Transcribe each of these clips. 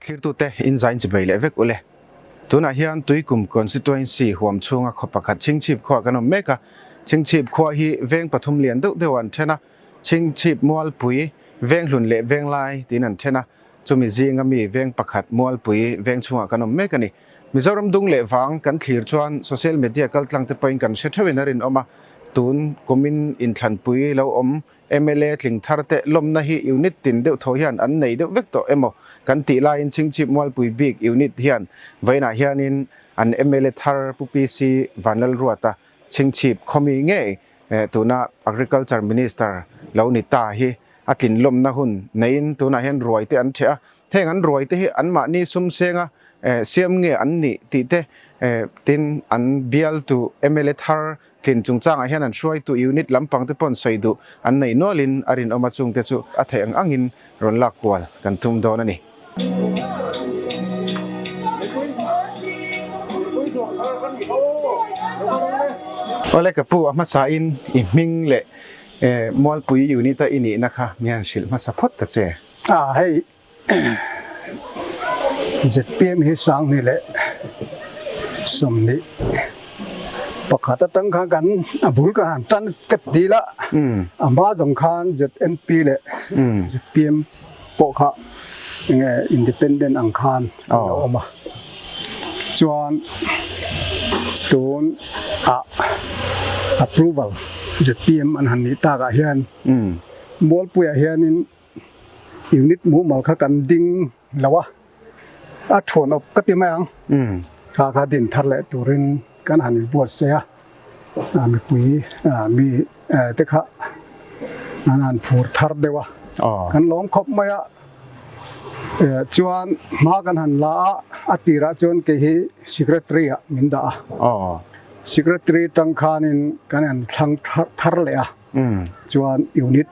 Thlirtute in zain chibei leh vek ule. Tunah hian Tuikum Constituency huam chhunga khaw pakhat Chhingchhip khua kan awm mek a. Chhingchhip khua hi veng pathum lian deuh deuh an then a, Chhingchhip Mualpui, Venghlun leh Venglai tiin an then a. Chumi zinga mi veng pakhat Mualpui veng chhungah kan awm mek a ni. Mizoram dung leh vang kan thlir chuan social media kaltlang te pawhin kan hre theuhin a rinawm a, tun kumin inthlanpui lo awm mla tling thar te lawmna hi unit tin deuh thaw hian an nei deuh vek tawh emaw kan tih laiin Chhingchhip Mualpui bik unit hian vawiinah hianin an mla thar Pu PC Vanlalruata Chhingchhip khawmi ngei tuna Agriculture Minister lo ni ta hi a tlin lawmna hun neiin tunah hian ruai te an ṭheh a, heng an ruai te hi anmahni sum senga siam nge an nih tih te tin an bialtu mla thar Tlin chungchangah hian an hruaitu unit lampang te pawn sawi duh an nei nualin a rinawm a chungte chu a theih ang angin rawn lak kual kan tum dawn a ni. Awle ka pu a hmasa in i hming leh Mualpui unit a i nihna kha mi han hrilh hmasa phawt ta che. A hei ZPM hi Sanghni leh 20 pakhat atang khan kan a bul kan han tan ka ti la a hma zawng khan ZNP leh ZPM pawh kha enge independent ang khan an lo awm a chuan tun ah approval ZPM an han nih tak ah hian Mualpuiah hianin Unit mumal kha kan ding lo a, a thuan awp ka ti mai ang. Kha kha din thar leh turin kan han inbuatsaih a, mipui mi te kha an han phur thar deuh a, kan lawm khawp mai a. Chuan hma kan han la a, a tirah chuan kei hi Secretary ah min dah a, Secretary tang khanin kan han thlang thar leh a. Chuan unit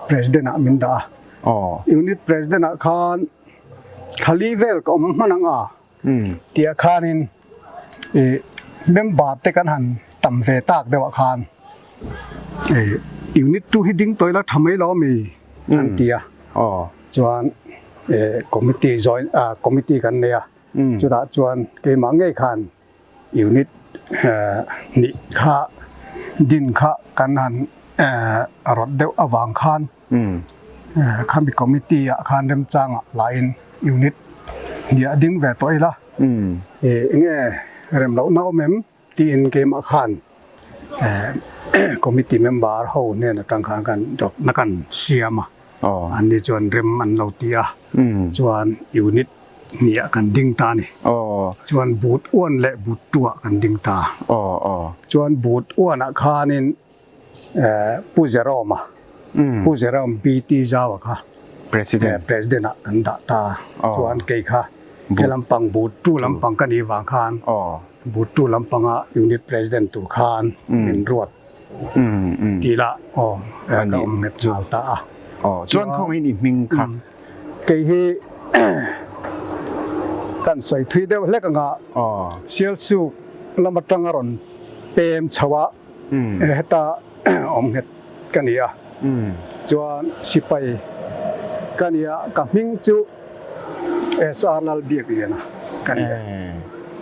president ah min dah a. Unit president ah khan thlali vel ka awm hman ang a tih ah khanin ih member te kan han tam ve tak deuh ah khan ih unit tu hi ding tawih la tha mai lo ami an ti a. Chuan ih committee join ah committee kan nei a chutah chuan keimah ngei khan Unit hnih kha din kha kan han rawt deuh avang khan khami committee ah khan remchangah lahin unit hnih a ding ve tawh ila enge rem lohna awm em tiin keimah khan committee member ho hnen atang khan kan rawtna kan siam a. Anni chuan rem an lo ti a, chuan unit hniah kan ding ta a ni. Chuan but uan leh but tuah kan ding ta. Chuan but uanah khanin Pu Jerome-a, Pu Jerome BT Zau-a kha President-ah kan dah ta a. Chuan kei kha he lampang but tu lampang ka nih vang khan but tu lampanga unit President tur khan min ruat. Tih lah aw ka awm nghet nghal ta a. Aw chuan khawngin i hming kha. Kei hi kan sawi thui deuh hlek anga Sialsuk lam atanga rawn pem chho a heta awm nghet ka ni a. Chuan sipai ka ni a ka hming chu SR Lalbiakliana ka ni a.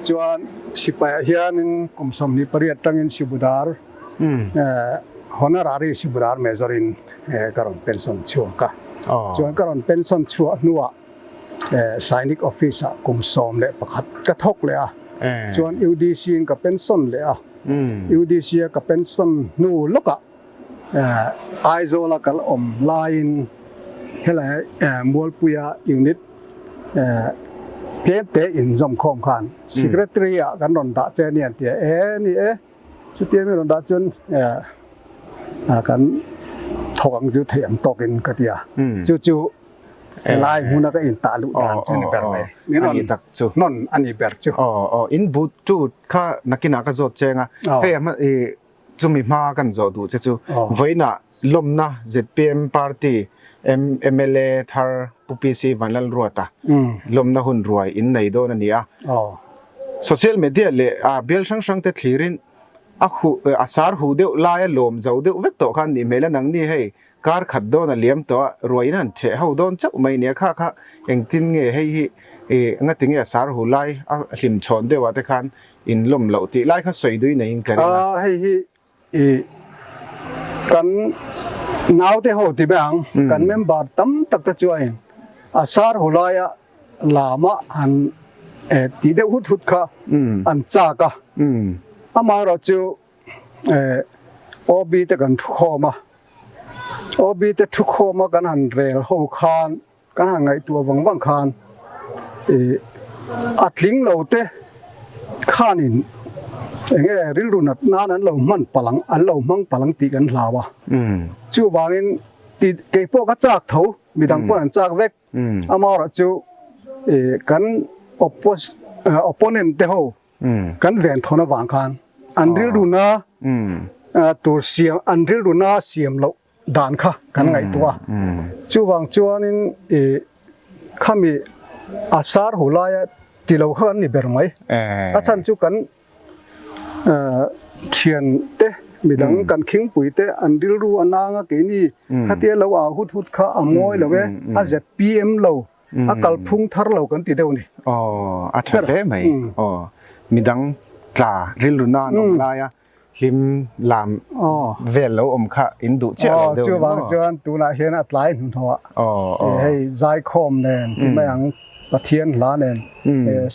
Chuan sipaiah hianin kum 28 tangin Sibudar Honorary Sibudar Major-in ka rawn pension chhuak a. Chuan ka rawn pension chhuah hnuah Sainik Office-ah kum 11 ka thawk leh a. Chuan UDC-in ka pension leh a. UDC-a ka pension hnu lawkah Aizawla kal awm laiin helai Mualpuia unit tlem te inzawm khawm khan Secretary ah kan rawn dah che a ni an ti a, e ni e chutia mi rawn dah chuan kan thawk ang chu theih ang tawkin ka ti a, chu chu helai hmuna ka intah luh dan chu a ni ber mai, min rawn hnawn a ni ber chu. Aw aw in but tu kha nakinah ka zawt cheng a, hei a hma i Chumi hma kan zawh duh che chu vawiinah lawmna zpm party mla thar Pu PC Vanlalruata lawmna hun ruai in nei dawn a ni a. Social media leh bial hrang hrang te thlirin a huh a sar huh deuh laia lawm zo deuh vek tawh khan nih hmel a nang ni hei kar khat dawn a liam tawh a ruai in han theh ho dawn chauh mai nia kha kha engtin nge hei hi I ngatinge sar hu lai a hlim chhawn deuh ah te khan in lawm loh tih lai kha sawi dui neiin ka ring a. A hei hi i kan naute ho ti mai ang, kan member tam tak te chuanin a sar hu laia lama han tih deuh hut hut kha an chak a. Amaherawh chu OB te kan thukhawm a, OB te thukhawm a kan han rel ho khan Kan han ngaihtuah vang vang khan ih a tling lo te khanin eng nge rilru nat nan an lo hman palh ang an lo hmang palh ang tih kan hlau a. Chuvangin ti kei pawh ka chak tho midang pawh an chak vek amaherawh chu ih kan oppos opponent te ho kan ven thawn avang khan an rilru na tur siam an rilru na siam loh dan kha kan ngaihtuah a, chuvang chuanin ih khami a sar hu laia ti lo kha kan ni ber mai. A chhan chu kan thian te midang kan khingpui te an rilru a nang a keini khatia lo au hut hut kha a mawi lo e, a ZPM lo a kalphung thar lo kan ti deuh ni. Aw a tha hle mai. Aw midang tla rilru nan awm laia Hlim lam vel lo awm kha in duh chiah lo deuh ni maw? Chuvang chuan tunah hian a tlai hnuhnawh ah hei zaikhawm nen ti mai ang Pathian hla nen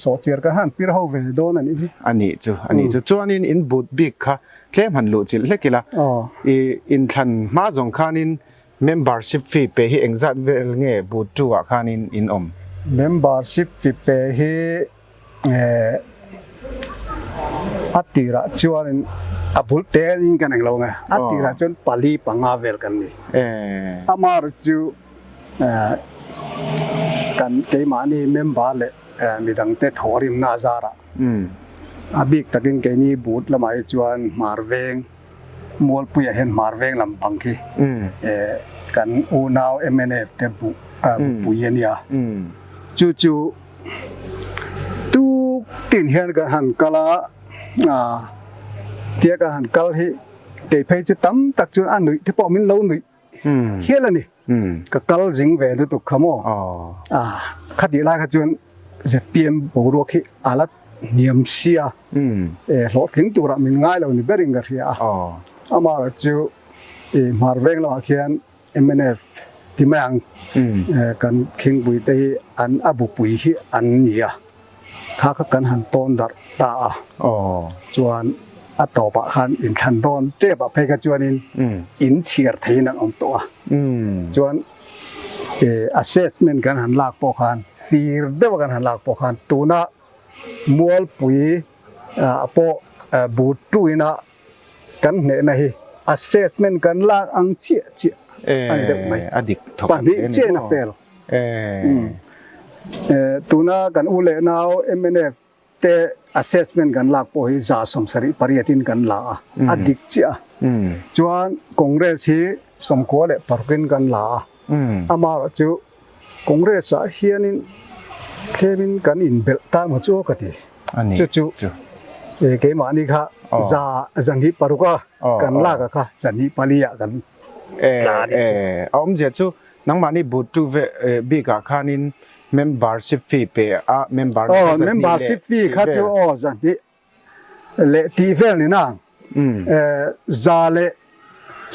sawhchiar kan han pir ho ve dawn a nih hi. A nih chu, a nih chu. Chuanin in but bik kha tlem han luh chilh hlek ila, i inthlan hma zawng khanin membership fee pe hi engzat vel nge but tu ah khanin in awm? Membership fee pe hi A tirah chuanin a bul telin kan englo nge, a tirah chuan pali panga vel kan ni. Amaherawh chu kan keimahni member leh midangte thawhrimna a zarah a bik takin keini but lamah hi chuan hmar veng, Mualpuiah hian hmar veng lam pang khi kan unau mnf te bupui a nia. Chu chu tuk tin hian kan han kal a, tia kan han kal hi kei phei chu tam tak chuan a nuih te pawh min lo nuih hial a ni. Ka kal zing ve lutuk kha maw? Khatih lai kha chuan ZPM boruak hi a la hniam sia, hlawhtling turah min ngai lo ni berin ka hria a. Amaherawh chu hmar veng lamah khian mnf ti mai ang kan khingpui te hi an a bupui hi an ni a, kha kha kan han tawn darh ta a, chuan a tawpah khan inthlan dawn tep ah phei kha chuanin in chhiar theiin an awm tawh a, chuan assessment kan han lak pawh khan fir deuh a kan han lak pawh khan tuna Mualpui ah pawh but tuina Kan hnehna hi assessment kan lak ang chiah chiah a ni deuh mai. A dik thawk an Pahnih chiah in a fel. Tuna kan u leh nau mnf te assessment kan lak pawh hi 78% in kan la a, a dik chiah a. Chuan Congress hi 96 in kan la a, amaherawh chu Congress ah hianin tlemin kan inbelh ta emaw chu ka ti. Chu chu keimahni kha za zahnih paruk a kan lak a kha zahnih pali ah kan tla a nih chu. A awmzia chu nangmahni but tu ve bik ah khanin membership fee pe a member nih kha zahnih leh Membership fee kha chu aw zahnih leh tih vel ni na za leh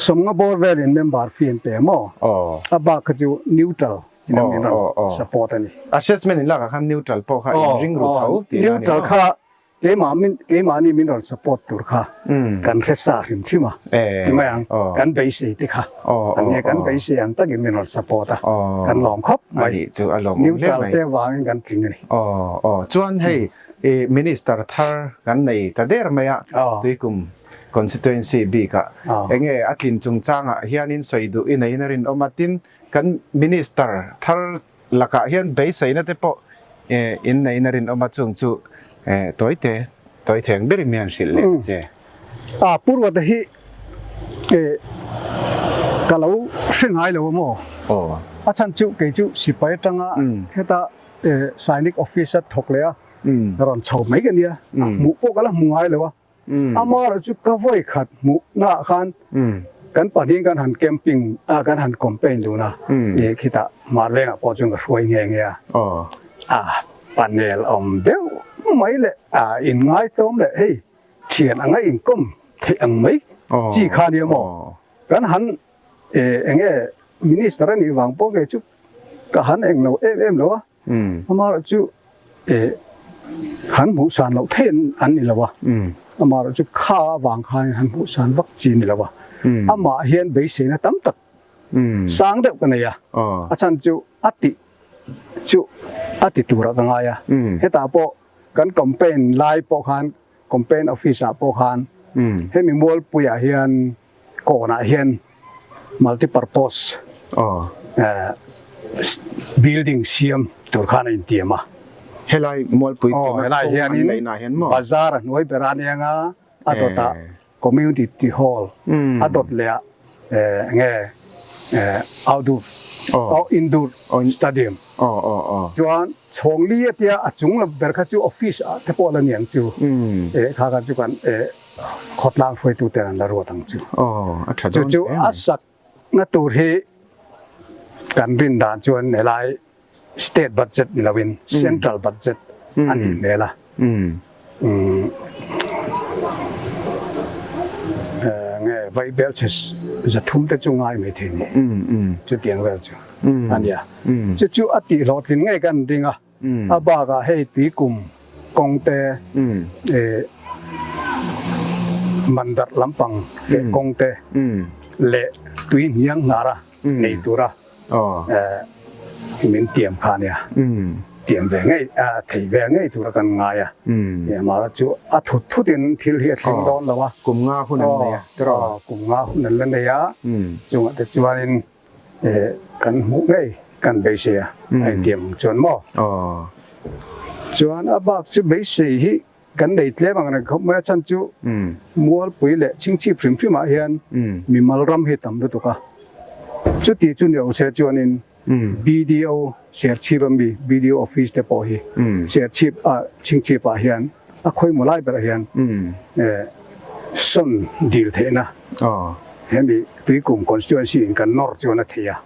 sawmnga bawr velin member fee an pe maw a bak kha chu neutral in an min rawn support a ni. Assessment in lakah khan neutral pawh kha in ring ru tho tih na ni maw? Neutral kha keimah min keimahni min rawn support tur kha kan hre sa hrim hrim a ti mai ang kan beisei te kha an nia kan beisei ang takin min rawn support a kan lawm khawp mai neutral te vangin kan tling a ni. Chuan hei I Minister thar kan nei ta der mai a, Tuikum Constituency bikah enge a tlin chungchangah hianin sawi duh i neiin a rinawm a, tin kan Minister thar lakah hian beiseina te pawh in neiin a rinawm a, chung chu tawite tawi theng berin mi han hrilh leh ta che. A Purwata hi ka lo hre ngai lo a maw? A chhan chu kei chu sipai atanga heta Sainik office a thawk leh a, rawn chho mai ka nia, a hmuh pawh ka la hmu ngai lo a, amaherawh chu ka vawi khat hmuh naah khan kan pahnihin kan han camping a, kan han campaign dun a, khitah Marlengah pawh chuan ka hruai nghe nghe a, a. Panel awm deuh mai leh a inngaitawm leh hei thian anga inkawm theih ang mai chi kha nia maw? Kan han eng nge minister a nih vang pawh nge chu ka han eng lo em em lo a, amaherawhchu han hmuhsan loh theih an ni lo a, amaherawhchu kha avang khan han hmuhsan vak chi a ni lo a, amah hian beiseina tam tak sang deuh ka nei a, a chhan chu a tih chu a ti turah ka ngai a, hetah pawh kan campaign lai pawh khan campaign office ah pawh khan hemi mualpuiah hian kawnah hian multi purpose building siam tur khan a intiam a. Helai mualpui tuna kawng an laihna hian maw? Bazar a hnuai ber a nia nga a dawtah Community Hall a dawt leh ah nge outdoor indoor stadium chuan chhawngli a tia a chung lam ber kha chu office ah te pawh la ni ang chu kha kha chu kan khawtlang hruaitu ten an la ruat ang chu chu chu a sak na tur hi kan rin dan chuan helai State budget ni loin Central budget a nih hmel a. Nge vaibel chhe 300 te chu ngai mai thei ni. Chutiang vel chu a nia. Chu chu a tih hlawhtlin ngei kan ring a. A bakah hei tuikum kawng te mandar lampang feh kawng te leh tui hniang hnar a nei tura min tiam kha ania, tiam ve ngei thei ve ngei tura kan ngai a, mara chu a thut thut in thil hi a thleng dawn lo a, kum nga hun an nei a tiraw? Kum nga hun an la nei a, chungah te chuanin kan hmuh ngei kan beisei a, a intiam ang chuan maw? Chuan a bak chu beisei hi Kan nei tlem ang reng khawp mai a chhan chu Mualpui leh Chhingchhip hrim hrim ah hian mimal ram hi tam lutuk a, chuti chu ni lo se chuanin BDO Serchhip a mi BDO office te pawh hi Serchhip ah Chhingchhip ah hian a khawimaw lai berah hian sawn dil theihna hemi Tuikum constituency in kan nawr chuan a thei a,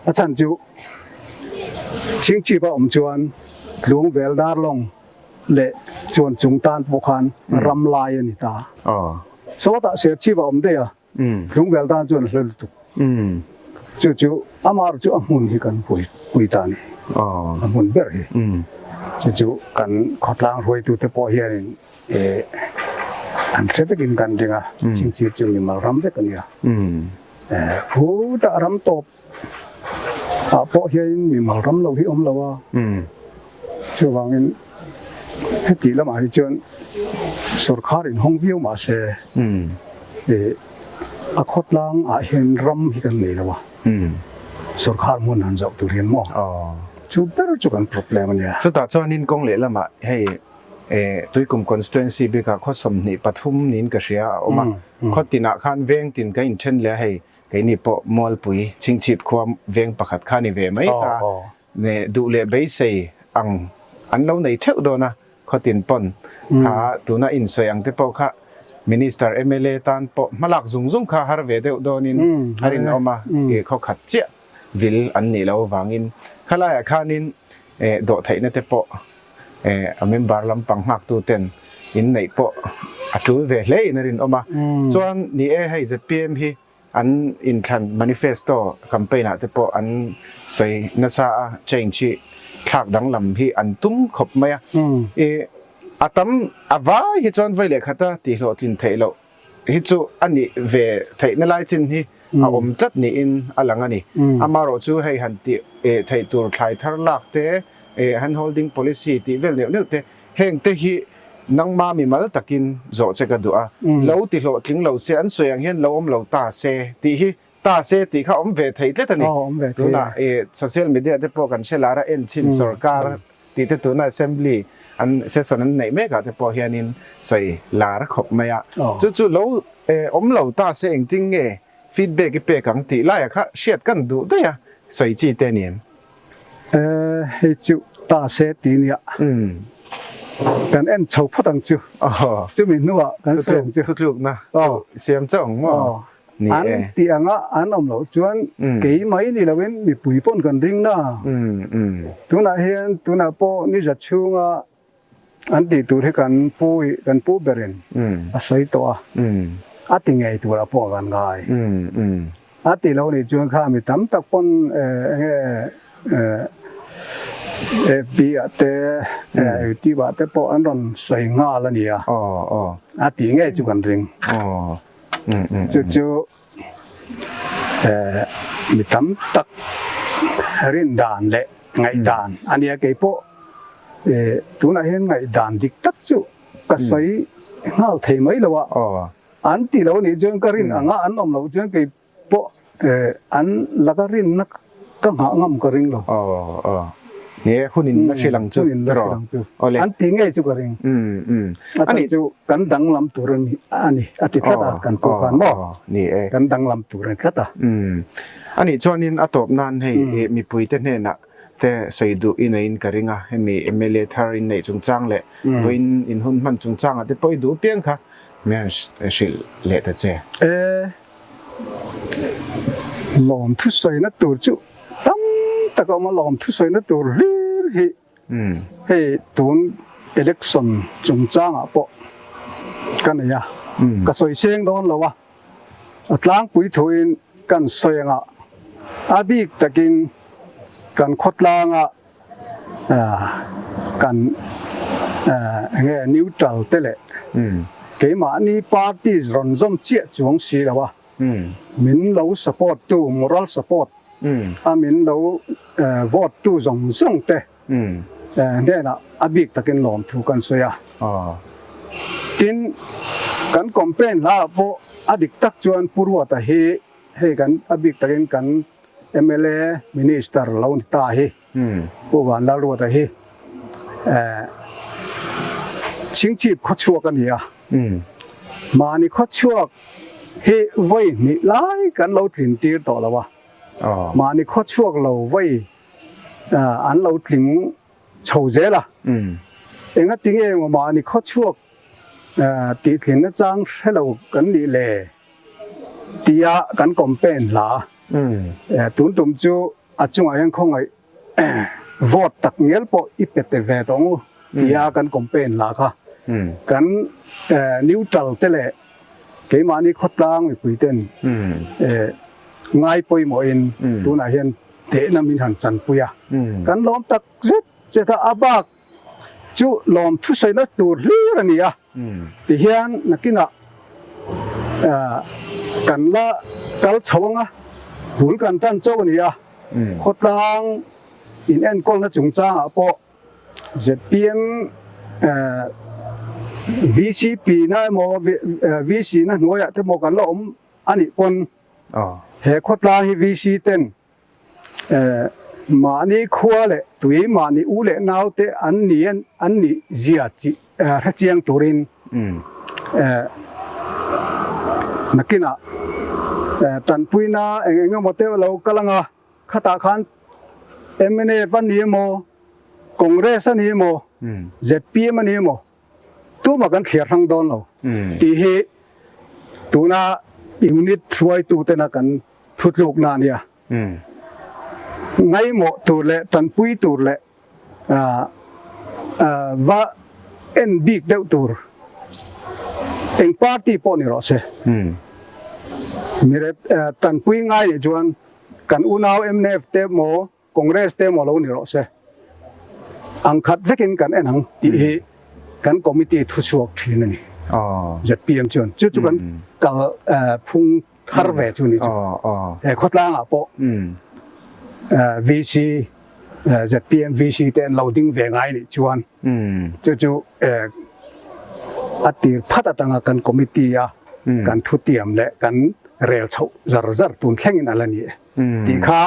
a chhan chu Chhingchhip a awm chuan Tlungvel Darlawng leh chuan chung tan pawh khan ram lai a ni ta. Sawtah Serchhip a awm daih a, Hlungvel tan chuan a hla lutuk. Chu chu amar chu a hmun hi kan pui ta a ni, a hmun ber hi. Chu chu kan khawtlang hruaitute pawh hianin an hre vekin kan ring a, Chhingchhip chu mimal ram vek a ni a. Khutah ram tawp Ah pawh hianin mimal ram lo hi awm lo a, chuvangin heti lamah hi chuan sorkar inhawng viau mah se ih a khawtlang ah hian ram hi kan nei lo a, sorkar hmun han zoh tur hian maw chu ber chu kan problem a nia. Chutah chuanin kawng lehlamah hei Tuikum constituency bikah khaw 23 niin ka hria a awm a, khaw tinah khan veng tin kan inthen leh a hei Keini pawh Mualpui Chhingchhip khua veng pakhat kha ni ve mai ta. Duh leh beisei ang an lo nei theuh dawn a, khawtin pawn kha tuna insawi ang te pawh kha Minister mla tan pawh hmalak zung zung kha har ve deuh dawnin a rinawm a, i khaw khat chiah vil an nih loh avangin khalaiah khanin dawhtheihna te pawh a member lampang nghaktu ten inneih pawh a tul ve hle in a rinawm a. Chuan ni e hei zpm hi an inthlan manifesto campaign ah te pawh an sawi nasa a, change hi thlak danglam hi an tum khawp mai a. I a tam a vai hi chuan vawi leh khata tihhlawhtlin theih loh hi chu a nih ve theihna lai chin hi a awm tlat niin a lang a ni. Amaherawh chu hei han tih theih tur thlai thar lak te, hand holding policy tih vel neuh neuh te, heng te hi nangma mimal takin zawh che ka duh a, lo ti hlawhtling lo se, an sawi ang hian lo awm lo ta se tih hi ta se tih kha awm ve thei tlat a ni. Tunah social media te pawh kan hre lar a, en chhin sorkar tih te tuna assembly an session an neih mek ah te pawh hianin sawi lar khawp mai a. Chu chu lo awm lo ta se engtin nge feedback i pek ang tih laiah kha hriat kan duh daih a, sawi chi te ni em? Hei chu ta se ti nia. Kan en chho phawt ang chu. Chumi hnuah kan sawi ang chu. Thutlukna siam chauh ang maw? An tih anga an awm loh chuan kei mai ni loin mipui pawn kan ring na. Tunah hian tunah pawh ni za chhunga an tih tur hi kan pu kan pu berin a sawi tawh a, a ti ngei turah pawh kan ngai. A ti lo nih chuan kha mi tam tak pawn enge FB ah te YouTube ah te pawh an rawn sawi nghal a ni a, a tih ngei chu kan ring. Chu chu mi tam tak rin dan leh ngaihdan a nia keipawh tunah hian ngaihdan dik tak chu ka sawi nghal thei mai lo a. An ti lo nih chuan ka rin anga an awm loh chuan kei pawh an laka rinna ka nghah ngam ka ring lo. Aw aw ni e hun in la hrilh ang chu tiraw awle. An ti ngei chu ka ring. A chhan chu kan danglam tur a ni a ni a ti tlat a kan pu khan maw ni e kan danglam tur a ni tlat a. Anih chuanin a tawp nan hei mipuite hnenah te sawi duh i neiin ka ring a hemi mla thar in neih chungchang leh vawiin in hun hman chungchangah te pawh i duh piang kha Min hrilh leh ta che. E, lawm thusawina tur chu tam tak a awm a, lawm thusawina tur hlir hi hei tun election chungchangah pawh ka nei a, ka sawi seng dawn lo a, a tlangpui thuin kan sawi anga a bik takin kan khawtlanga kan enge neutral te leh keimahni parties rawn zawm chiah chuang si lo a, min lo support tu moral support a min lo vote tu zawng zawng te hnenah a bik takin lawmthu kan sawi a. Tin, kan campaign hlaah pawh a dik tak chuan Pu Ruata hi hei kan a bik takin kan Mla Minister lo ni ta hi Pu Vanlalruata hi Chhingchhip khawchhuak a ni a, mahni khawchhuak hi vawi hnih lai kan lo tlin tir tawh lo a, mahni khawchhuak lo vawi an lo tling chho zel a, engatinge emaw mahni khawchhuak tih tlinna chang hre lo kan nih le? Tia kan campaign hla tun tum chu a chungah hian khawngaih vote tak ngial pawh i pe te ve tawh ngu tia kan campaign hla kha kan neutral te leh keimahni khawtlang mipui ten ngai pawimawhin tunah hian tehna min han chanpui a kan lawm tak zet zet a a bak chu lawm thusawina tur hlir a ni a. Tihian nakinah kan la kal chho ang a, bul kan tan chauh a ni a, khawtlang in enkawlna chungchangah pawh zpm vcp na emaw VC na hnuaiah te maw kan la awm a nih pawn he khawtlang hi VC ten Mahni khua leh tui, mahni u leh naute an ni an nih zia chi hrechiang turin nakinah tanpuina eng eng emaw te lo kal ang a, khatah khan mnf a ni emaw, Congress a ni emaw, zpm a ni emaw tumah kan thliar hrang dawn lo tih hi tuna unit hruaitutena kan Thutlukna a nia. Ngaimawh tur leh tanpui tur leh va en bik deuh tur eng party pawh ni rawh se. Mire tanpui ngai nih chuan kan unau mnf te maw Congress te emaw lo ni rawh se, ang khat vekin kan en ang tih hi kan committee thuchhuak thin a ni. Zpm chuan chu chu kan kal phung thar ve chu ni chu. He khawtlangah pawh VC, zpm VC te an lo ding ve ngai nih chuan chu chu a tir phat atanga kan committee a kan thutiam leh kan rel chhoh zar zar tun thlengin a la ni e tih kha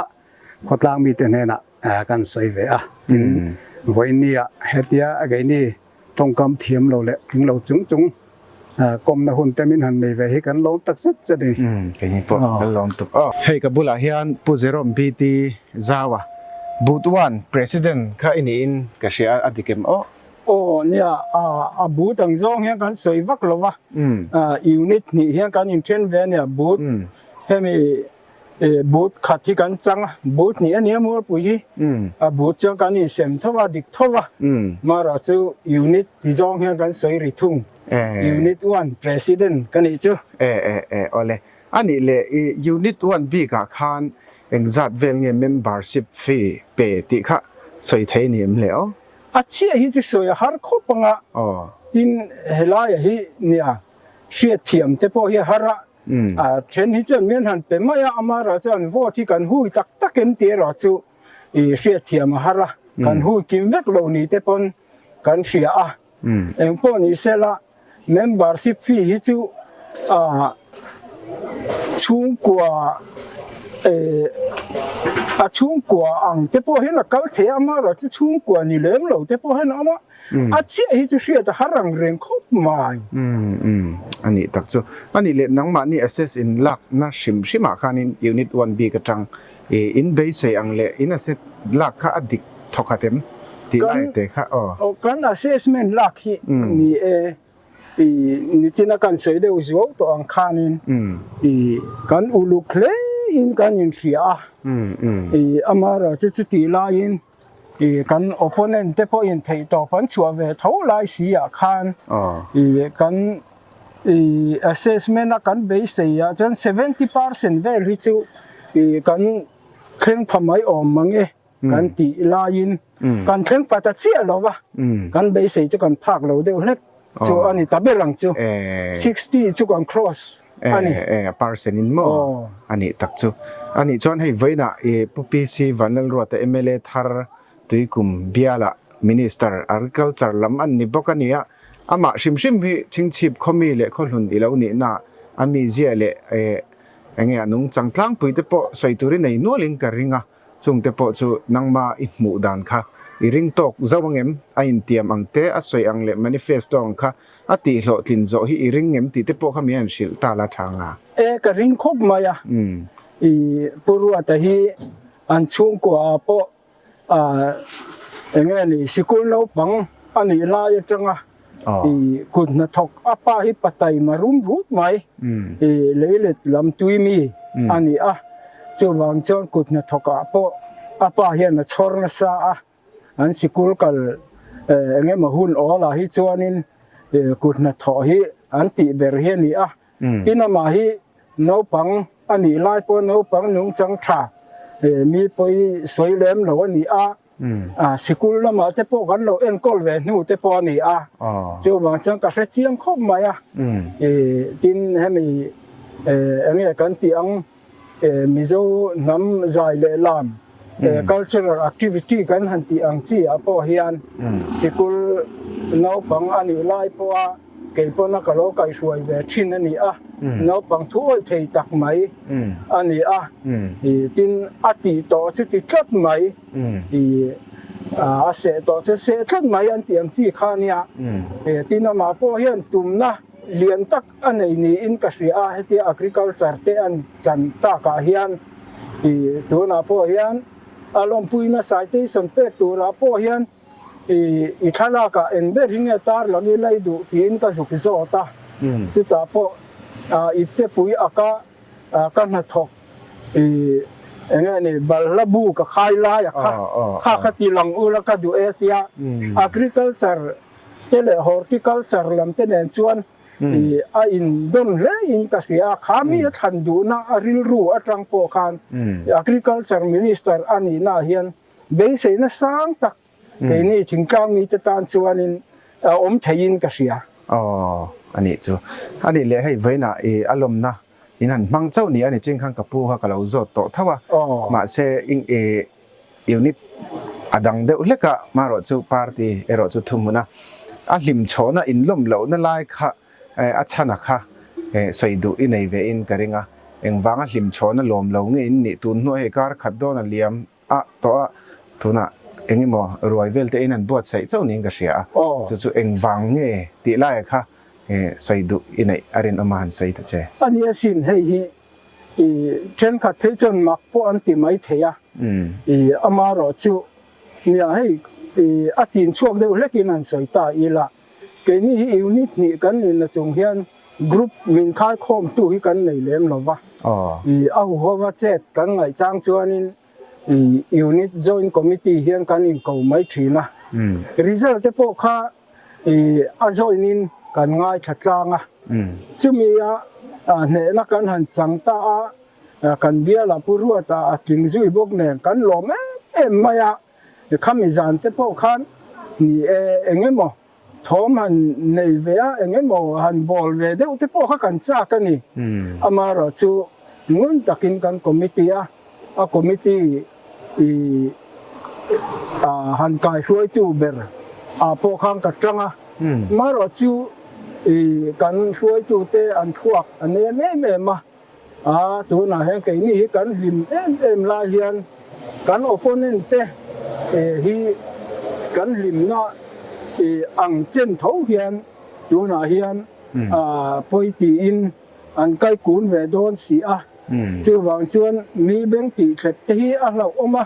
Khawtlang mite hnenah kan sawi ve a, tin vawinia hetia keini tawngkam thiam lo leh tling lo chung chung kawmna hun te min han nei ve hi kan lawm tak zet zet a ni. Keini pawh kan lawm tuk aw. Hei ka bulah hian Pu Jerome BT Zaua, Booth One President kha i niin ka hria a, a dik em aw? Aw nia, a but ang zawng hian kan sawi vak lo va, unit hnih hian kan inthen ve a nia, but hemi but khat hi kan chang a, but hnih a nia Mualpui hi, a but chuan kan insem tho a, dik tho a, mara chu unit ti zawng hian kan sawi ri thung, unit one president ka nih chu. E e e awle, a nih leh i unit one bikah khan engzat vel nge membership fee pe tih kha sawi thei ni em le aw? A chiah hi chu sawi a har khawp ang a, tin helaia hi nia hriatthiam te pawh hi a har a, a then hi chuan mian han pe mai a, amara chuan vote hi kan hui tak tak em tih erawh chu i hriatthiam a har a, kan hui kim vek lo ni te pawn kan hria a, engpawh ni sela Membership fee hi chu chhungkua a chhungkua ang te pawh hian a kal thei a, amaherawh chu chhungkua ni lem lo te pawh hian a awm a, a chiah hi chu hriat a har ang reng khawp mai. Umm a nih tak chu. A nih leh nangmahni assess in lakna hrim hrimah khanin unit one bik atang In beisei ang leh in asset lak kha a dik thawkhat em tih lai te kha aw. Aw kan assessment lak hi ni e, i nichina kan sawi deuh zuau tawh ang khanin i kan uluk hle in kan inhria a, i amaherawh chu chutih laiin i kan opponent te pawhin theihtawp an chhuah ve tho lai si ah khan i kan I assessment a kan beisei ah chuan 70% vel hi chu i kan thleng pha mai awm mang e kan tih laiin kan thleng pha ta chiah lo va, kan beisei chu kan phak lo deuh hlek chu a ni ta ber ang chu, 60 chu kan cross a ni. E percent in maw a nih tak chu. A nih chuan hei vawiinah i Pu PC Vanlalruata mla thar Tuikum bialah Minister Agriculture lam an ni bawk a ni a, Amah hrim hrim hi chhingchhip khawmi leh khawhlun i lo nihna a mizia leh enge a nungchang tlangpui te pawh sawi turin ei nualin ka ring a, chung te pawh chu nangma i hmuh dan kha i ring tawk zo angem, a intiam ang te, a sawi ang leh manifesto ang kha a tihhlawhtlin zawh hi i ring ngem tih te pawh kha mi han hrilh ta la tha nga. E ka ring khawp mai a, i Pu Ruata hi an chhungkua ah pawh Eng nge ni sikul naupang a nih lai atanga i kut hnathawk a pa hi pataima rum rut mai i leilet lam tui mi a ni a, chuvang chuan kut hnathawk ah pawh a pa hian a chhawr nasa a, an sikul kal eng emaw hun awl ah hi chuanin kut hnathawh hi an tih ber hi a ni a. Tin amah hi naupang a nih lai pawh naupang nungchang tha mi pawi sawi lem lo a ni a, sikul lamah te pawh kan lo enkawl ve hnu te pawh a ni a, chuvang chuan ka hre chiang khawp mai a, tin hemi enge kan tih ang Mizo hnam zai leh lam cultural activity kan han tih ang chi ah pawh hian sikul naupang a nih lai pawha kei pawna ka lo kaihruai ve thin a ni a, naupang thu awih thei tak mai a ni a, tin a tih tawh chu ti tlat mai, a seh tawh chu seh tlat mai an tih ang chi kha a nia, tin amah pawh hian tumna lian tak a nei niin ka hria a, hetia agriculture te an chan takah hian ih tunah pawh hian a lawmpuina citation pek turah pawh hian ih i thlalakah eng ber hi nge tar lang ila i duh tiin ka zuk zawt a, chutah pawh ah iptepui aka ka hnathawk ih eng nge ni balhla bu ka khai lai a kha kha kha ti lang ula ka duh e tia agriculture te leh horticulture lam te nen chuan ih a in dawn hle in ka hria a, kha mi a thlan duhna a rilru atang pawh khan agriculture minister a nihna ah hian beiseina sang tak keini thingtlang mite tan chuanin a awm theiin ka hria. Aw a nih chu. A nih leh hei vawiinah ih a lawmna in han hmang chauh ni a ni ching khan ka pu kha ka lo zawt tawh tho a, mahse ih Unit a dang deuh hlek a, marawh chu party erawh chu thuhmun a, a hlim chhawhna inlawm lohna lai kha a chhan a kha sawi duh i nei ve in ka ring a, engvanga hlim chhawhna lawm lo nge in nih tun hnuah hei kar khat dawn a liam a tawh a, tunah eng emaw ruai vel te in an buatsaih chauh niin ka hria a, chu chu engvang nge tih lai a kha sawi duh i neih a rinawm a han sawi ta che. A nia sin hei hi I thenkhat phei chuan mak pawh an ti mai thei a, i amarawh chu Nia hei a chin chhuak deuh hlekin han sawi ta ila, keini hi unit hnih kan nihna chung hian group min khaikhawmtu hi kan nei lem lo va, a huhova chet kan ngaih chang chuanin unit joint committee hian kan inko mai thin a, result te pawh kha a join in kan ngaithla tlang a, chumi a hnehna kan han chang ta a. Kan biala Pu Ruata a tling zui bawk nen kan lawm em em mai a, khami zan te pawh khan ni e eng emaw thawm han nei ve a, eng emaw han bawl ve deuh te pawh kha kan chak a ni. Amaherawh chu ngun takin kan committee a, a committee i han kaihruaitu ber ah pawh khan ka tang a, amaherawh chu i kan hruaitute an thluak a nem em em a. A, tunah hian keini hi kan hlim em em lai hian kan opponent te hi kan hlimna ang chen tho hian tunah hian pawi tiin an kai kun ve dawn si a. Chuvang chuan mi beng tih thlep te hi a hlauhawm a,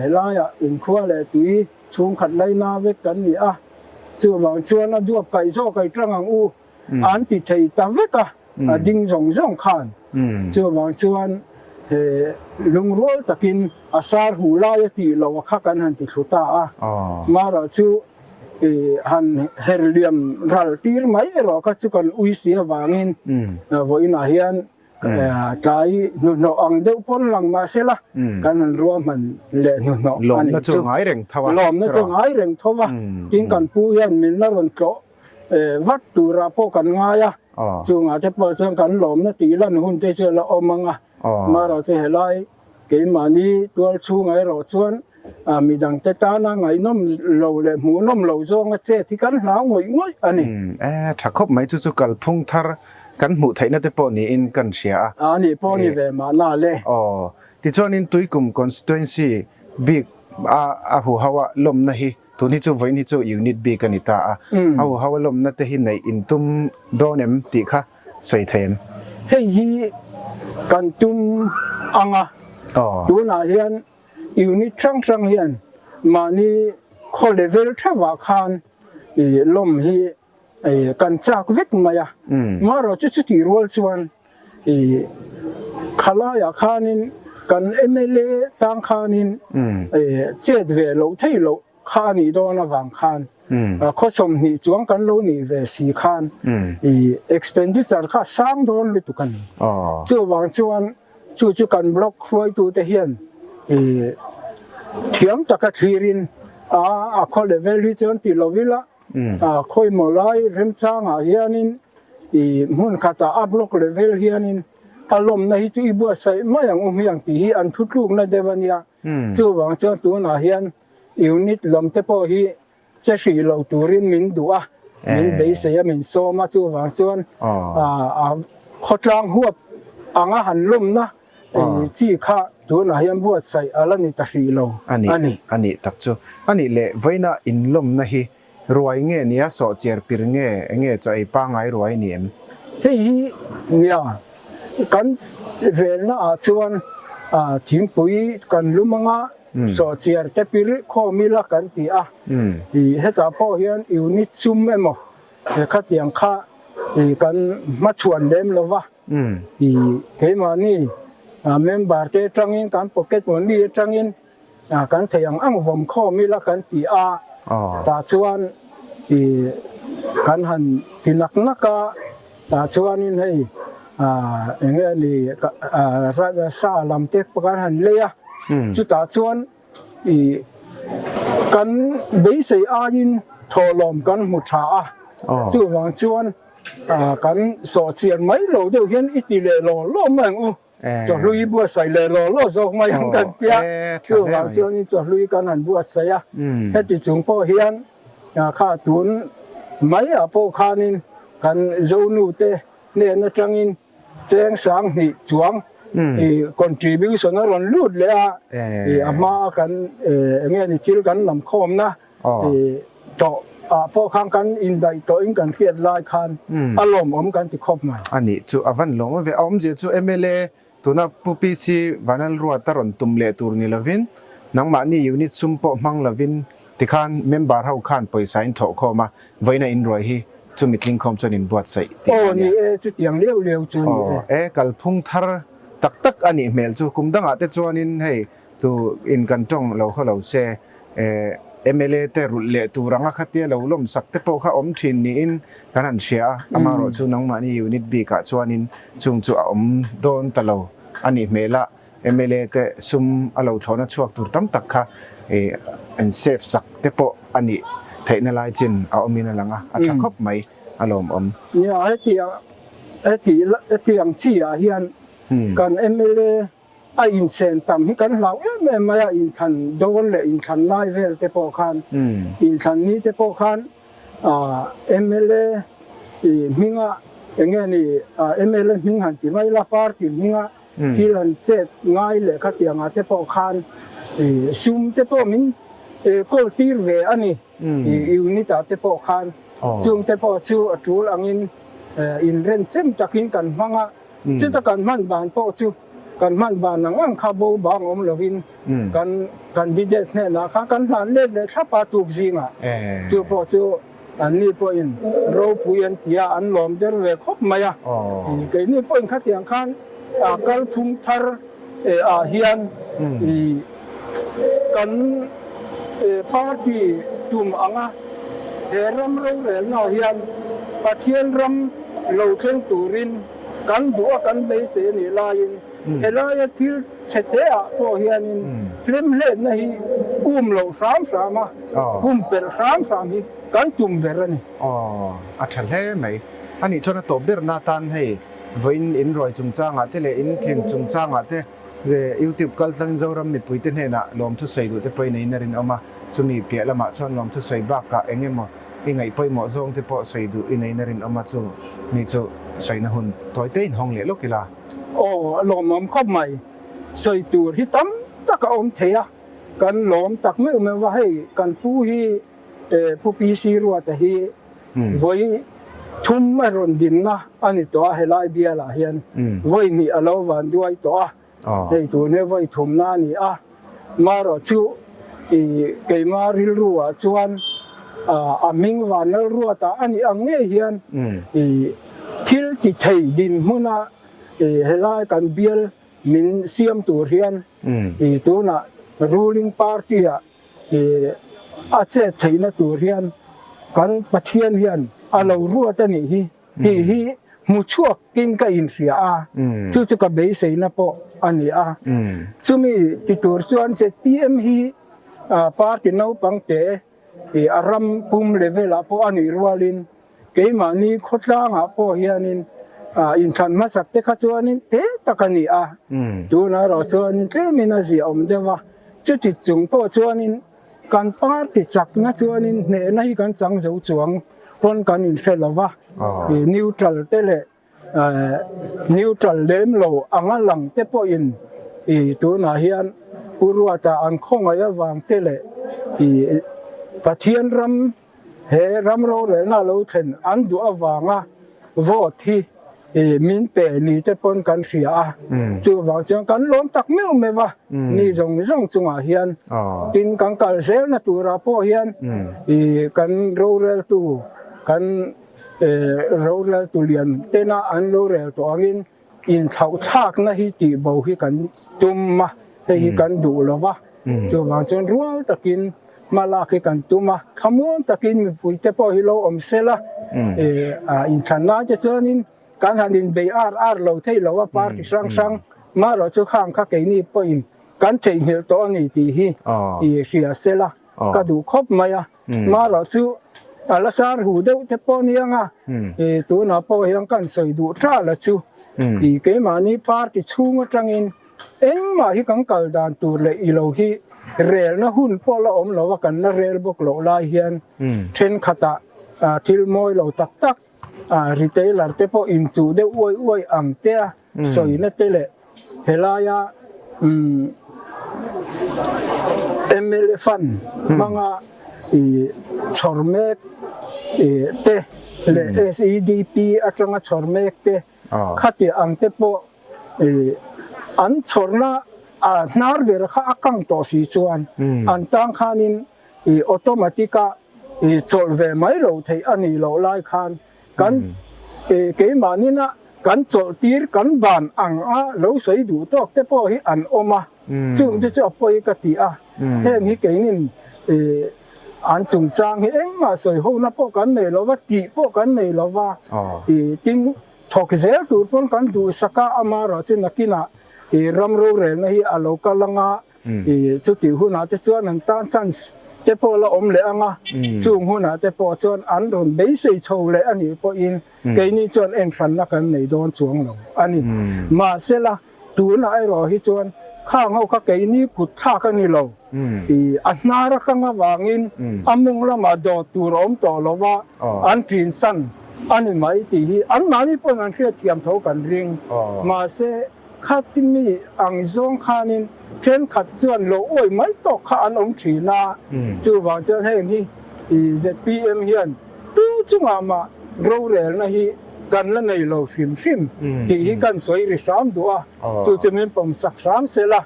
helaiah inkhua leh tui chhungkhat laina vek kan ni a, chuvang chuan a duap kaih zawk ai tang ang u. An ti thei ta vek a, a ding zawng zawng khan. Chuvang chuan he lungrual takin a sar huh lai a tih loh a kha kan han ti thlu ta a. Mara chu han her liam ral tir mai erawh kha chu kan ui si avangin vawiinah hian Tlai hnuhnawh ang deuh pawn lang mah se la, kan han ruahman leh hnuhnawh a nih chu. Lawmna chu ngai reng tho a, tin kan pu hian min la rawn tlawh vat turah pawh kan ngai a, chungah te pawh chuan kan lawmna tih lan hun te chu a la awm ang a, marawh chu helai keimahni tual chhungah erawh chuan midangte tana ngaihnawm lo leh hmuhnawm lo zawnga chet hi kan hlau ngawih ngawih a ni. Tha khawp mai chu chu kalphung thar kan hmuh theihna te pawh niin kan hria a. A nih pawh ni ve mahna le. Aw, tichuanin Tuikum Constituency bik a a huho a lawmna hi tun hi chu vawiin hi chu unit bik a ni ta a, a huho a lawmna te hi neih in tum dawn em tih kha sawi thei em? Hei hi kan tum ang a, tunah hian Unit hrang hrang hian mahni khaw level theuhah khan lawm hi kan chak vek mai a, marawh chu chutih rual chuan khalaiah khanin kan mla tang khanin chet ve loh theih loh kha a nih dawn avang khan khaw 20 chuang kan lo nih ve si khan expenditure kha a sang dawn lutuk a ni. Chuvang chuan chu chu kan block hruaitute hian thiam taka thlirin a khaw level hi chuan ti lo ila khawimaw lai remchangah hianin hmun khatah a block level hianin a lawmna hi chu i buatsaih mai ang u hmiang tih hi an thutlukna deuh a nia. Chuvang chuan tunah hian unit lam te pawh hi che hrih lo turin min duh a, min beisei a, min sawm a, chuvang chuan a khawtlang huap anga han lawmna chi kha tunah hian buatsaih a la ni ta hrih lo a ni. A nih tak chu. A nih leh vawiina inlawmna hi Ruai nge nia sawhchiar pir nge enge chaw ei pangai ruai ni em? Hei hi nia kan velna ah chuan thingpui kan lum anga sawhchiar te pir khawm ila kan ti a, hetah pawh hian unit sum emaw khatiang kha kan hmachhuan lem lo va, keimahni member te atangin kan pocket money atangin Kan thei ang ang vawm khawm ila kan ti a, tah chuan ih kan han ti nak nak a, tah chuanin hei eng nge ni sa lam te kan han lei a, chutah chuan ih kan beisei aiin thawhlawm kan hmu tha a, chuvang chuan kan sawhchian mai lo deuh hian i ti leh law law mai ang u. Chawhlui buatsaih leh law law zawk mai ang kan tia, chuvang chuanin chawhlui kan han buatsaih a, heti chung pawh hian kha tun maiah pawh khanin kan Zonu te hnen atangin cheng 2000 chuang contribution a rawn lut leh a, a hmaa kan enge ni thil kan lam khawmna tawh ah pawh khan kan indaih tawhin kan hriat lai khan a lawmawm kan ti khawp mai. A nih chu a van lawm ve. A awmzia chu mla tuna Pu PC Vanlalruata rawn tum leh tur ni lovin Nangmahni unit sum pawh hmang lovin tikhan member ho khan pawisa in thawh khawm a, vawiina in ruai hi chumi tling khawm chuan in buatsaih tih Aw a nia. ni e, chutiang liau liau chu a ni e. Aw e, kalphung thar tak tak a nih hmel chu kum dangah te chuanin hei tu in kan tawng lo khaw lo se mla te rulh leh tur anga khatia lo lawm sak te pawh kha awm thin niin kan han hria a, amaherawh chu nangmahni unit bikah chuanin chung chu a awm dawn ta lo a nih hmel a. Mla te sum a lo thlawhna chhuak tur tam tak kha an save sak te pawh a nih theihna lai chin a awmin a lang a, a tha khawp mai a lawmawm. Nia, hetiang heti hetiang chi ah hian kan mla a insen tam hi kan hlau em em mai a, inthlan dawn leh inthlan lai vel te pawh khan inthlan ni te pawh khan mla hminga eng nge ni mla hming han ti mai la party hminga Thil an chet ngai leh khatiangah te pawh khan sum te pawh min kawl tir ve a ni. Unit ah te pawh khan chung te pawh chu a tul angin inren chem takin kan hmang a. Chuta kan hman ban pawh chu kan hman ban ang ang kha bo bang awm lovin kan candidate hnenah khan kan hlan let leh thlap a tuk zingah. Chu pawh chu Anni pawhin ropui an ti a, an lawm der ve khawp mai a. Keini pawhin khatiang khan kalphung thar ah hian kan party tum anga he ram rorelna ah hian Pathian ram lo thleng turin kan duh a, kan beisei a nih laiin helaia thil chhe te ah pawh hianin hlimhletna hi um loh hram hram a. Pumpelh hram hram hi kan tum ber a ni. Aw, a tha hle mai. A nih chuan a tawp berna atan hei vawiin in ruai chungchangah te leh in tling chungchangah te YouTube kal tlangin Zoram mipuite hnenah lawmthu sawi duh te pawhin eiin a rinawm a, chumi piah lamah chuan lawmthu sawi bakah eng emaw i ngaih pawimawh zawng te pawh sawi duh i neiin a rinawm a, chu mi chu sawina hun tawi te in hawng leh lawk ila. Aw, a lawmawm khawp mai. Sawi tur hi tam tak a awm thei a. Kan lawm tak meuh meuh a, hei kan pu hi Pu PC Ruata hi vawi thum a rawn dinna a ni tawh a, helai bialah hian vawi hnih a lo van duai tawh a, hei tun hi vawi thumna a ni a, marawh chu keima rilru ah chuan a hming Vanlal Ruata a nih ang ngei hian thil ti thei dinhmuna helai kan bial Min siam tur hian i tunah ruling party ah i a chet theihna tur hian kan Pathian hian a lo ruat a nih hi tih hi hmu chhuakin ka inhria a, chu chu ka beiseina pawh a ni a. Chumi ti tur chuan zpm hi party naupang te i a ram pum level ah pawh a nih rualin Keimahni khawtlangah pawh hianin inthlan hmasak te kha chuanin te tak a ni a, tunah erawh chuanin tlemin a ziahawm deuh a, chuti chung pawh chuanin kan party chakna chuanin hnehna hi kan chang zo chuang pawn kan inhre lo va, neutral te leh Neutral lem lo anga lang te pawhin i tunah hian Pu Ruata an khawngaih avang te leh i Pathian ram he ram rorelna lo thlen an duh avanga vote hi i min pe ni te pawn kan hria a, chuvang chuan kan lawm tak meuh meuh a, mi zawng zawng chungah hian tin kan kal zelna turah pawh hian i kan roreltu kan Roreltu lian tena an rorel tawh angin inthlauhthlakna hi tihbo hi kan tum a, hei hi kan duh lo va, chuvang chuan rual takin hma lak hi kan tum a, thlamuang takin mipuite pawh hi lo awm sel a, inthlan lai te chuanin kan han inbei ar ar lo thei lo a, party hrang hrang marawh chu khang kha keini pawhin kan theihnghilh tawh a ni tih hi hria sel a, ka duh khawp mai a. Marawh chu a la sar hu deuh te pawh nia nga, tunah pawh hian kan sawi duh ṭal a chu. Keimahni party chhung atangin engmah hi kan kal dan tur leh i lo hi relna hun pawh la awm lo a, kan la rel bawk loh lai hian thenkhatah thil mawi lo tak tak retailer te pawh inchuh deuh uai uai ang te a sawina te leh Helaia mla fund hmanga chhawr mek te leh SEDP atanga chhawr mek te khatiang ang te pawh an chhawrna. A hnar ber kha a kang tawh si chuan an tang khanin i automatic a i chawlh ve mai lo theih a nih loh lai khan kan i keimahnin a kan chawlh tir kan ban ang a lo sawi duh tawk te pawh hi an awm a, chung te chu a pawi ka ti a, heng hi keinin i an chungchang hi engmah sawi hona pawh kan nei lo va, tih pawh kan nei lo va, i tin thawk zel tur pawn kan duhsak a, amaherawhchu nakinah i ram rorelna hi a lo kal anga i chutih hunah te chuan an tan chance te pawh la awm leh anga chung hunah te pawh chuan an rawn beisei chho leh a nih pawhin keini chuan enhranna kan nei dawn chuang lo a ni. Mahsela tunah erawh hi chuan khang ho kha keini kut thlak a ni lo i a hnar atang avangin a mawng lamah dawt tur a awm tawh lo va an ṭinsan a ni mai tih hi anmahni pawn an hriatthiam tho kan ring. Mahse Khati mi ang zawng khanin thenkhat chuan lo awih mai tawk kha an awm thin a, chuvang chuan heng hi zpm hian tu chungah mah rorelna hi kan la nei lo hrim hrim tih hi kan sawi ri hram duh a, chu chu min pawmsak hram se la,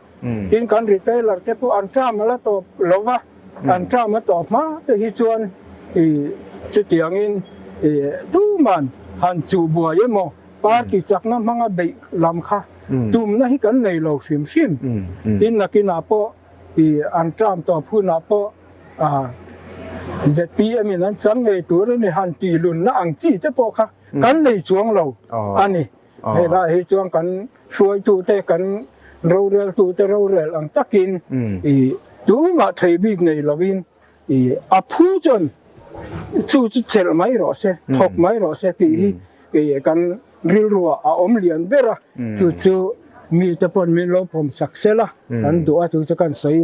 tin kan retailer te pawh an term a la tawp lo va. An term a tawp hma te hi chuan i chutiangin i tuman han chuh buai emaw party chakna hmanga beih lam kha tumna hi kan nei lo hrim hrim. Tin nakinah pawh i an term tawp hunah pawh zpm in an chang ngei tur a ni han tih lunna ang chi te pawh kha kan nei chuang lo a ni. Helai hi chuan kan hruaitute kan roreltute rorel ang takin i tumah thei bik nei lovin i a phu chuan chu chu chelh mai rawh se, thawk mai rawh se tih hi i kan rilruah a awm lian ber a, chu chu mite pawn min lo pawm sak sel a, kan duh a chu chu kan sawi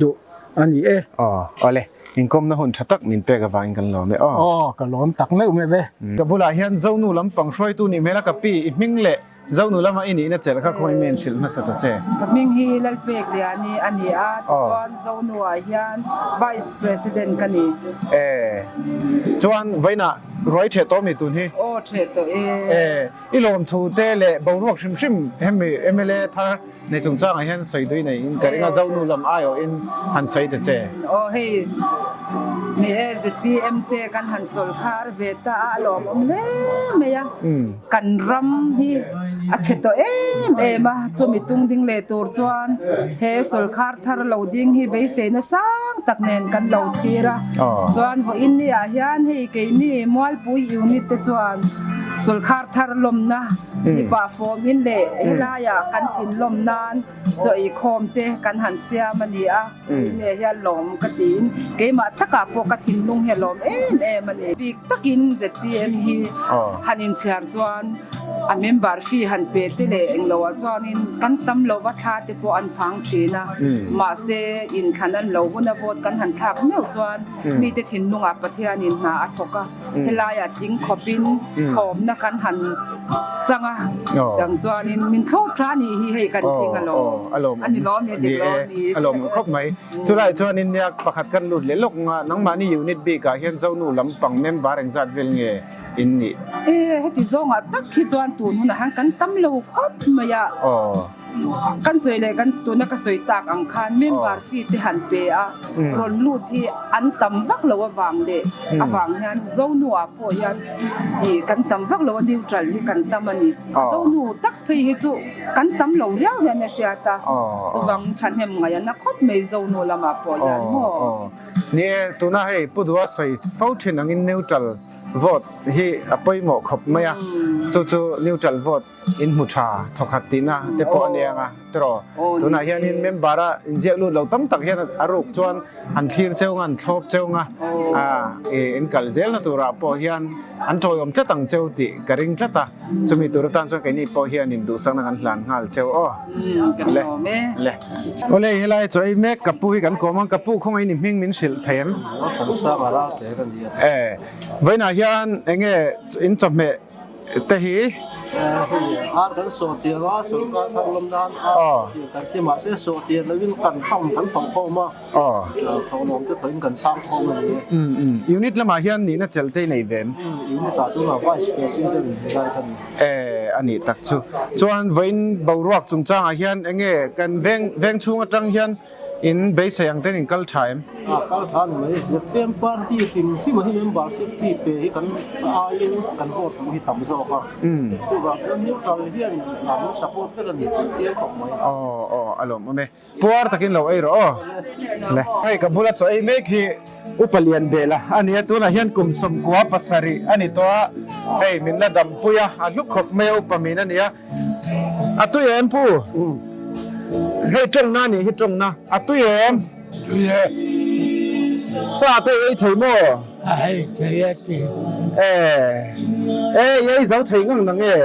duh a ni e. Aw, awle. Inkawmna hun tha tak min pek avangin kan lawm e aw. Aw, ka lawm tak meuh meuh e. Ka bulah hian Zonu lampang hruaitu nih hmel a ka pi, i hming leh Zonu lama i nihna chelh kha khawi men hrilh hmasa ta che. Ka hming hi Lalpek Liani a ni a, tichuan Zonu-ah hian Vice President ka ni. E, chuan vawiinah ruai theh tawh mi tun hi? Aw, theh tawh e. E, i lawmthu te leh boruak hrim hrim hemi mla thar Nei chungchangah hian sawi dui neiin ka ring a, Zonu lam aiawhin han sawi ta che. Aw hei ni e, zpm te kan han sawlkhar ve ta a, a lawmawm hle mai a, kan ram hi a chhe tawh em em a, chumi tung ding leh tur chuan he sawlkhar thar lo ding hi beiseina sang tak nen kan lo thlir a, chuan vawiin ni ah hian hei keini Mualpui unit te chuan sawlkhar thar lawmna Mipa form in leh helaiah kan tlin lawm nan chaw ei khawm te kan han siam a ni a, tunge hian lawm ka tiin keimah takah pawh ka thinlung hi a lawm em em a ni. Bik takin zpm hi han inchhiar chuan a member fee han pe te leh engloah chuanin kan tam lova thla te pawh an phang thin a, mahse inthlan an lo hun a vote kan han thlak meuh chuan mite thinlungah Pathianin hna a thawk a. Helaiah tling khawpin thlawmna kan han chang a, dang chuanin min thlawp tha a nih hi hei kan tling alawm a ni lawm e dik lawm i. A lawm khawp mai. Chulai chuanin nia pakhat kan lut leh lawk nga nangmahni unit bikah hian Zonu lampang member engzat vel nge in nih? E heti zawngah tak hi chuan tun hunah hian kan tam lo khawp mai a. Kan sawi leh kan tuna ka sawi tak ang khan member fee te han pe a, rawn lut hi an tam vak lo avang leh avang hian Zonu ah pawh hian ih kan tam vak lo a neutral hi kan tam a ni. Zonu tak phei hi chu kan tam lo riau hian a hriat a, chuvang thahnem ngaih a na khawp mai Zonu lamah pawh hian maw. Ni e, tuna hei Pu Dua sawi fo thin angin neutral vote hi a pawimawh khawp mai a, chu chu neutral vote In hmu tha thawkhat tihna te pawh a ni ang a, tiraw? Tunah hianin member a inziak lut lo tam tak hian a ruk chuan an thlir cheu ang a, an thlawp cheu ang a, in kal zelna turah pawh hian an tawiawm tlat ang cheu tih ka ring tlat a, chumi tur atan chuan keini pawh hian induhsakna kan hlan nghal cheu aw. Le, le. Awle, helai chaw ei mek ka pu hi kan kawm ang, ka pu khawngaih ni hming min hrilh thei em? E, vawiinah hian eng nge in chawhmeh te hi. Hei ar kan sawhtir a, sawrkar thar lawm nan ar sawhtir kan ti mahse sawhtir lovin kan pang kan thawh khawm a, thawhlawm te thawhin kan chhang khawm a ni e. Unit lamah hian nihna chelh te i nei ve em? Unit ah tunah Vice President ni lai ka ni. E a nih tak chu. Chuan vawiin boruak chungchangah hian enge kan veng veng chhung atang hian In beisei ang ten in kal tha em? A kal tha ni mai. ZPM party hrim hrim ah hi membership fee pe hi kan aiin kan vote duh hi tam zawk a. Chuvang chuan neutral hian an support vek a ni tih chiang khawp mai. Aw aw a lawmawm e. Puar takin lo ei rawh aw. Le. Hei ka bula chaw ei mek hi Upa Lianbela a nia tunah hian kum 97 a ni tawh a. Hei min la dampui a, a hlu khawp mai a upa min a nia. A tui em pu? Hei tawngna a nih hi tawngna. A tui em? Tui e. Sa te i ei thei maw? A ei thei e ti. E. E i ei zo thei ngang nang e.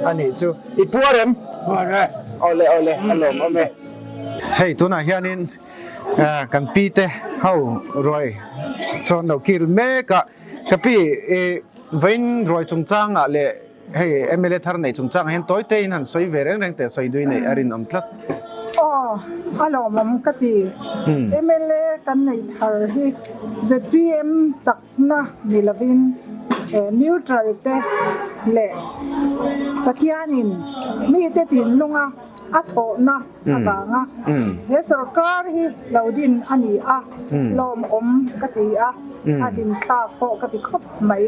A nih chu. I puar em? Puar e. Awle awle a lawmawm e. Hei tunah hianin kan pi te ho ruai chuan lo kil mek a. Ka pi i vawiin ruai chungchangah leh Hei mla thar neih chungchang ah hian tawi te in han sawi ve reng reng teh sawi dui neih a rinawm tlat. Aw, a lawmawm ka ti. Mla kan neih thar hi zpm chakna ni lovin neutral te leh Pathianin mite thinlunga a thawhna avanga he sorkar hi lo din a ni a, lawmawm ka ti a, a hlimthlak pawh ka ti khawp mai.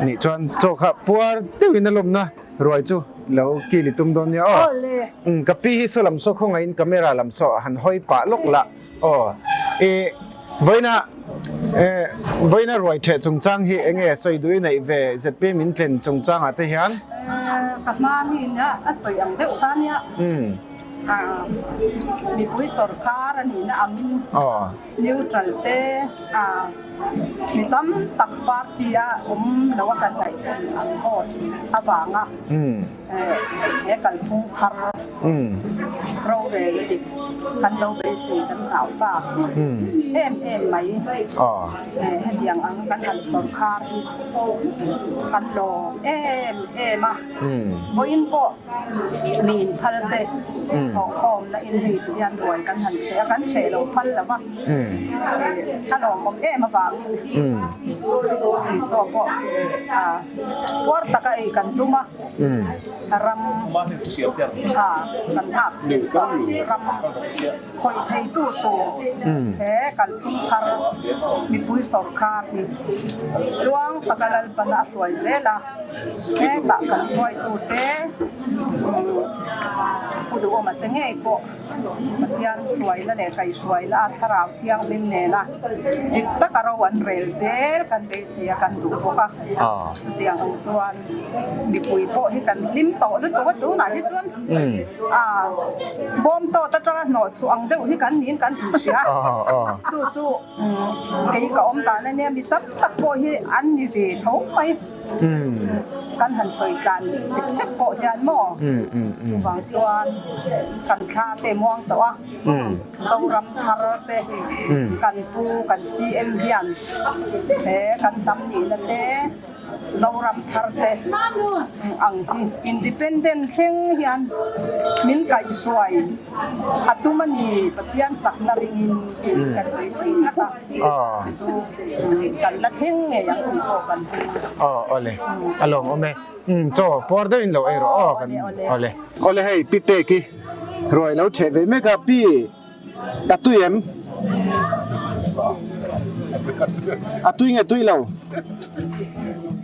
Anih chuan chaw kha puar deuhin a lawmna ruai chu lo kil i tum dawn nia aw. Ka pi hi saw lam saw khawngaihin camera lam saw han hawi pah lawk lah aw. I vawiina vawiina ruai theh chungchang hi enge sawi duh i neih ve zpm in tlen chungchangah te hian? Ka hma mi nia a sawi ang deuh kha nia. Mipui sawrkar a nihna angin neutral te mi tam tak party a awm lo a kan ngaih ang vote avanga he kalphung thar rorel a dik kan lo beisei kan nghah fak em em mai. Hetiang ang kan han sawrkhar hi kan lawm em em a, vawiin pawh mi inphal te thawhkhawmna in hei ti hian ruai kan han cheh a, kan cheh lo phal lo va, a lawmawm em avangin chaw pawh puar taka ei kan tum a, ram tha kan nghak ram khawih theitu tur he kalphung thar mipui sawrkhar hi tluang taka Lalpana a hruai zel a, hetah kan hruaitute Pu Duhawma te ngei pawh Pathian hruaina leh kaihhruaina a thlarau thianghlim nena dik taka ro an rel zel kan beisei a kan duh bawk a, chutiang ang chuan mipui pawh hi kan hlim tawh lutuk a tunah hi chuan bawm tawt atanga hnawh chhuah ang deuh hi kan niin kan inhria chu chu kei ka awm dan ania mi tam tak pawh hi an ni ve tho mai kan han sawi tlan sep sep pawh hian maw chuvang chuan kan thla te muang tawh a Zoram thar te kan pu kan CM hian he kan hnam nihna te Zoram thar te ang hi independent thleng hian min kaihhruai a tum a ni Pathian chakna ringin tih kan beisei tlat a chu kan la thleng ngei ang tih pawh kan ring. Aw awle a lawm awm e chaw puar deuhin lo ei rawh aw kan awle. Awle hei pi pek i ruai lo cheh ve mek a pi. A tui em? A tui nge tui lo?